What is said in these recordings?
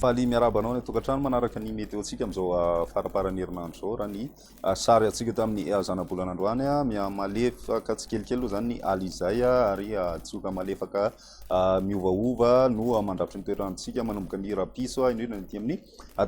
Faly miarahaba anao any an-tokantrano manaraka ny météo-ntsika amin'izao faramparan'ny herinandro izao. Raha ny sary antsika tamin'ny zanabolana androany, miha-malefaka tsikelikely aloha izany ny alizay ary tsioka malefaka miovaova no mandrafitra ny toetr'androntsika manomboka ny rahampitso, indrindra ny aty amin'ny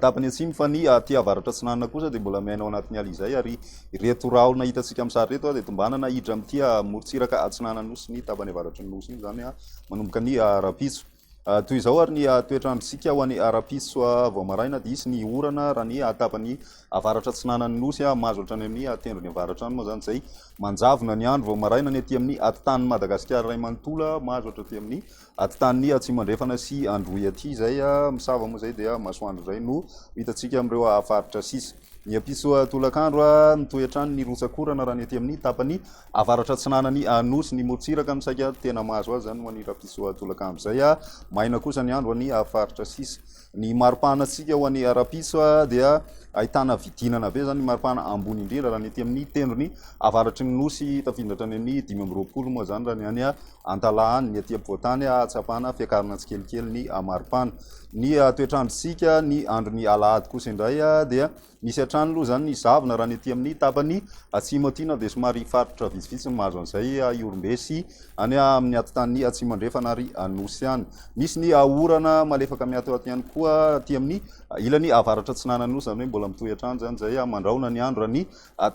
tapany atsimo. Fa ny aty avaratra atsinanana kosa dia mbola miaina ao anatin'ny alizay ary ireto rahona hitantsika amin'ny sary ireto dia tombanana hiditra amin'ity morontsiraka atsinanan'ny nosy ny tapany avaratry ny nosy iny izany manomboka ny rahampitso. Toy izao ary ny toetr'androntsika ho an'ny rahampitso vao maraina dia hisy ny orana raha ny tapany avaratra atsinanan'ny nosy, mahazo hatrany amin'ny tendrony avaratra any moa izany izay manjavona ny andro vao maraina ny aty amin'ny atitan'i Madagasikara iray manontolo, mahazo hatraty amin'ny atitan'ny atsimo andrefana sy androy aty izay misava moa izay dia masoandro indray no hitantsika amin'ireo faritra sisa. Ny ampitso tolakandro, mitohy hatrany ny rotsak'orana raha ny aty amin'ny tapany avaratra atsinanan'ny Nosy. Ny morontsiraka no saika tena mahazo azy izany ho an'ny rahampitso tolakandro izay. Maina kosa ny andro any faritra sisa. Ny maripana antsika ho an'ny rahampitso dia ahitana vidinana be izany ny maripana ambony indrindra raha ny aty amin'ny tendrony avaratry ny Nosy, tafiditra hatrany amin'ny 25 moa izany raha ny any Antalaha any. Ny aty ampovoantany ahatsapana fiakarana tsikelikely ny maripana. Ny toetr'androntsika ny andron'ny alahady kosa indray dia misy hatrany aloha izany ny zavona raha ny aty amin'ny tapany atsimo aty na dia somary faritra vitsivitsy no mahazo an'izay Ihorombe sy any amin'ny atitan'ny atsimo andrefana ary Anosy any. Misy ny orana malefaka miatoato ihany koa aty amin'ny ilany avaratra atsinanan'ny nosy, izany hoe mbola mitohy hatrany izany izay mandrahona ny andro raha ny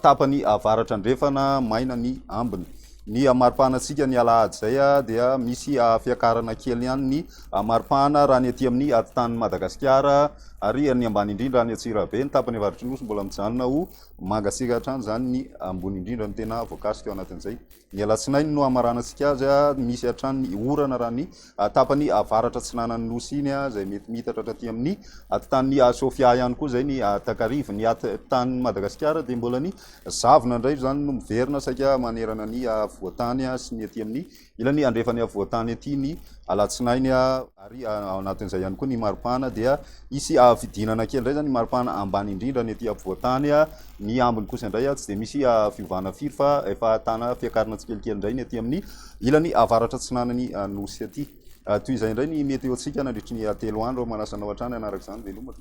tapany avaratra andrefana maina ny ambiny. Ny maripahanantsika ny alahady izay dia misy fiakarana kely ihany ny maripahana raha ny aty amin'ny atitan'i Madagasikara ary ny ambany indrindra any Antsirabe. Ny tapany avaratry ny Nosy mbola mijanona ho mangatsiaka hatrany izany ny ambony indrindra no tena voakasika ao anatin'izay. Ny alatsinainy no hamaranantsika azy, misy hatrany ny orana raha ny tapany avaratra atsinanan'ny Nosy iny izay mety miitatra hatraty amin'ny atitan'i Sofia ihany koa izay ny takariva. Ny atitan'i Madagasikara dia mbola ny zavona indray izany no miverina saika manerana ny afovoantany sy ny aty amin'ny ilany andrefan'ny afovoantany aty ny alatsinainy ary ao anatin'izay ihany koa ny maripana dia hisy fidinana kely indray izany ny maripana ambany indrindra ny aty afovoantany, ny ambiny kosa indray tsy dia misy fiovana firy fa efa ahitana fiakarana tsikelikely indray ny aty amin'ny ilany avaratra atsinanan'ny nosy aty. Toy izay indray ny météo-ntsika nandritry ny 3 andro. Manasa anao hatrany hanaraka izany. Veloma.